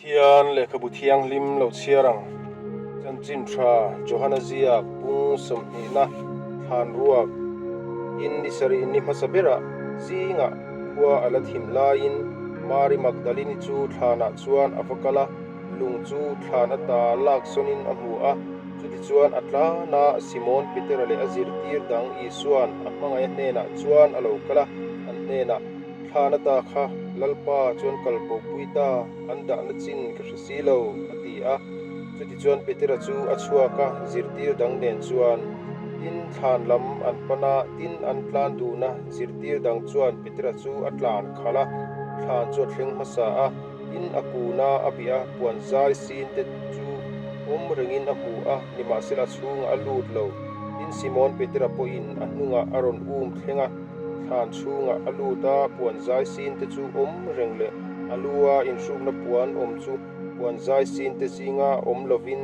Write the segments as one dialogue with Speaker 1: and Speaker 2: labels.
Speaker 1: Pathian lehkhabu thianghlim lo chhiar ang. Chanchin tha Johana ziak pung sawmhnihna thlan ruak in ni sarih ni hmasa berah zingah khua a la thim laiin Mari Magdalini chu thlanah chuan a va kal a, lung chu thlan ata lak sawnin a hmu a. Chutichuan a tlan a, Simon Petera leh a zirtir dang Isua'n a hmangaih a hnenah chuan a lo kal a, an hnenah, Thlan ata kha Lalpa chuan kal bopui ta, an dahna chin ka hre si lo, a ti a. Chutichuan Petera chu a chhuak a, zirtir dang nen chuan tin thlan lam an pan a, tin an tlan dun a, zirtir dang chuan Petera chu a tlan khalh a, thlan chu a thleng hmasa a, tin a kun a, a bih a, puan zai sin te chu awm rengin a hmu a, nimahsela a chhungah a lut lo. Tin Simon Petera pawhin a hnungah a rawn um thleng a. Thlan chhungah a lut a, puan zai sin te chu awm reng leh a lu a inhrukna puan awm chu puan zai sin te zinga awm lovin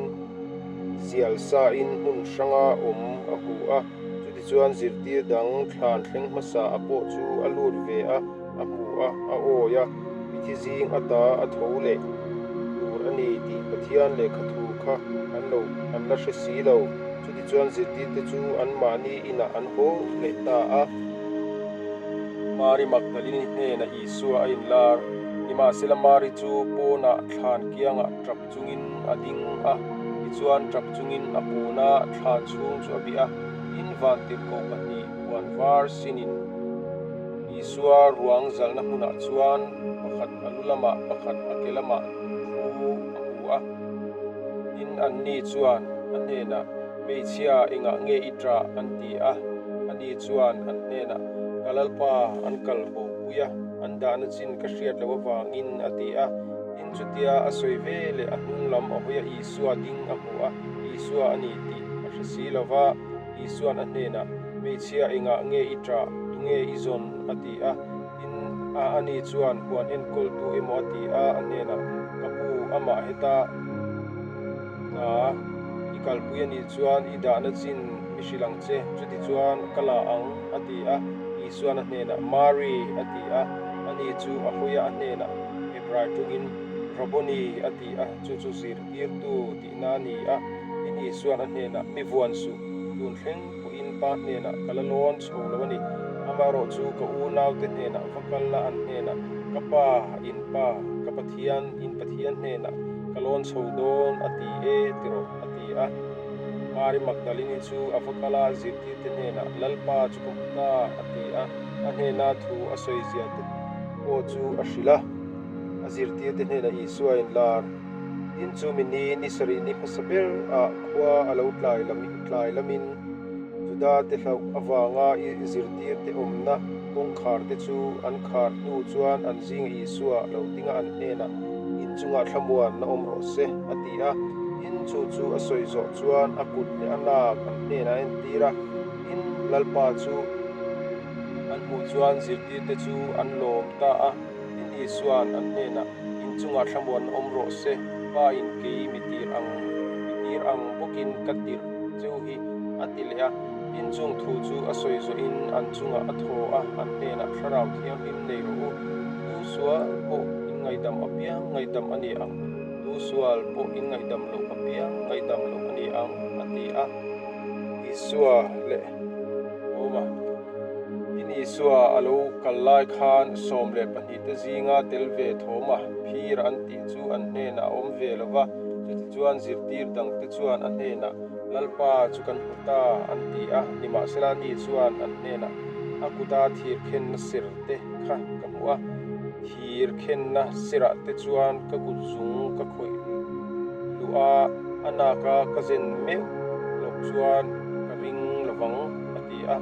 Speaker 1: zial sain hmun hranga awm a hmu a. Chutichuan zirtir dang thlan thleng hmasa a pawh chu a lut ve a, a hmu a, a awi a, mithi zing ata a tho leh tur a ni tih Pathian lehkha thu kha an lo an la hre si lo. Chutichuan zirtirte chu anmahni inah an haw leh ta a. Mari Magdalini hnenah Isua a inlar. Nimahsela Mari chu pawnah thlan kiangah tap chungin a ding a, tichuan tap chungin a kun a, thlan chhung chu a bih a, tin vantirhkoh pahnih puan var sinin Isua ruang zalhna hmunah chuan pakhat a lu lamah pakhat a ke lamah thu a hmu a. Tin, anni chuan a hnenah, Hmeichhia, engah nge i ṭah? an ti a. Ani chuan an hnenah, Ka Lalpa, an kal bopui a, an dahna chin ka hriat loh avangin, a ti a. Tin, chutia a sawi ve leh a hnung lam a hawi a, Isua ding a hmu a, Isua a ni tih a hre si lo va. Isua'n a hnenah, Hmeichhia, engah nge i ṭah? Tunge i zawn? a ti a. Tin, a ani chuan huan enkawltu emaw a ti a, a hnenah, Ka pu, amah heta hna i kalpui a nih chuan i dahna chin mi hrilh ang che, chutichuan ka la ang, a ti a. Isua'n a hnenah, Mari, a ti a. Ani chu a hawi a, a hnenah Hebrai tawngin, Rabboni, a ti a, chu chu zirtirtu tihna a ni a. Tin, Isua'n a hnenah, Mi vuan suh, tun thleng pawhin Pa hnenah ka la lawn chho lo a ni. Amaherawh chu ka unaute hnenah va kal la an hnenah, Ka Pa, in Pa, ka Pathian, in Pathian hnenah ka lawn chho dawn a ti e ti rawh, a ti a. Mari Magdalini chu a va kal a, zirtirte hnenah, Lalpa chu ka hmu ta, a ti a. A hnena thu a sawi zia te pawh chu a hrilh a. A zirtirte hnenah Isua inlar. Tin chu mi ni ni sarih ni hmasa ber ah khua a lo tlai lam tlai lamin Juda te hlauh avanga i zirtir te awmna kawngkhar te chu an khar hnu chuan an zinga Isua lo dinga an hnenah inchungah thlamuan na awm rawh se a ti a. Tin chu chu a sawi zawh chuan a kut leh a nak an hnenah a entir a. Tin Lalpa chu an hmuh chuan zirtir te chu an lawm ta a. Tin Isua'n an hnenah, In chungah thlamuan awm rawh se, Pa in kei mi tir ang, mi tir ang bawkin ka tirh cheu hi, a ti leh a. Tin chung thu chu a sawi zawhin an chungah a thaw a, an hnenah Thlarau Thianghlim nei rawh u, tu sual pawh in ngaihdam apiang ngaihdam a ni ang, tu sual pawh in ngaihdam loh apiang ngaihdam loh a ni ang, a ti a. Isua leh Awma. Tin Isua a lo kal lai khan 12 te zinga tel ve thawma phir an tih chu an hnenah a awm ve lo va, chutichuan zirtir dangte chuan a hnenah, Lalpa chu kan hmu ta, an ti a. Nimahsela ni chuan an hnenah, A kuta thir khenna ser te kha ka hmu a, thir khenna serah te chuan ka kut zung ka khawih luh a, a naka ka zen meuh loh chuan ka ring lo vang, a ti a.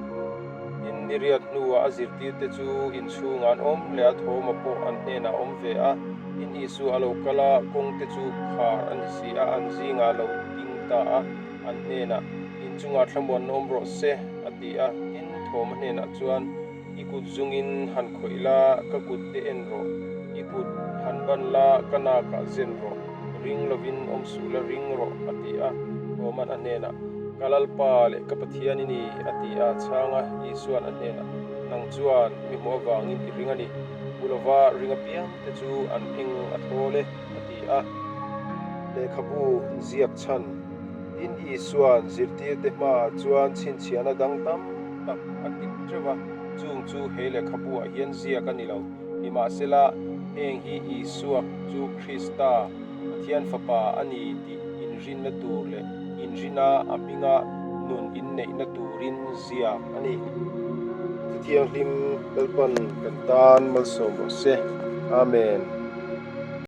Speaker 1: Tin, ni riat hnuah a zirtirte chu inchhungah an awm leh a, Thawma pawh an hnenah a awm ve a. Tin, Isua a lo kal a, kawngte chu khar a ni si a, an zingah a lo ding ta a, an hnenah, Inchungah thlamuanna awm rawh se, a ti a. Tin, Thawma hnenah chuan, I kut zungin han khawih la, ka kut te en rawh. I kut han ban la, ka nakah zen rawh. Ring lovin awm suh la, ring rawh, a ti a. Thawma'n a hnenah, Ka Lalpa leh ka Pathian i ni, a ti a. Chhanga Isua'n a hnenah, Nang chuan mi hmuh avangin i ring a ni. Hmu lova ring apiang te chu an eng a thawl e, a ti a. a. Lehkhabu ziak chhan. Tin, Isua'n zirtirte hmaah chuan chhinchhiahna dang tam tak a ti teuh a, chung chu he lehkhabu-ah hian ziak a ni lo. Nimahsela, heng hi Isua chu Krista, Pathian Fapa a ni tih inrinna tur leh inrina a hminga nun inneihna turin ziak a ni. Thuthianghlim Lalpan kan tan malsawm rawh se. Amen.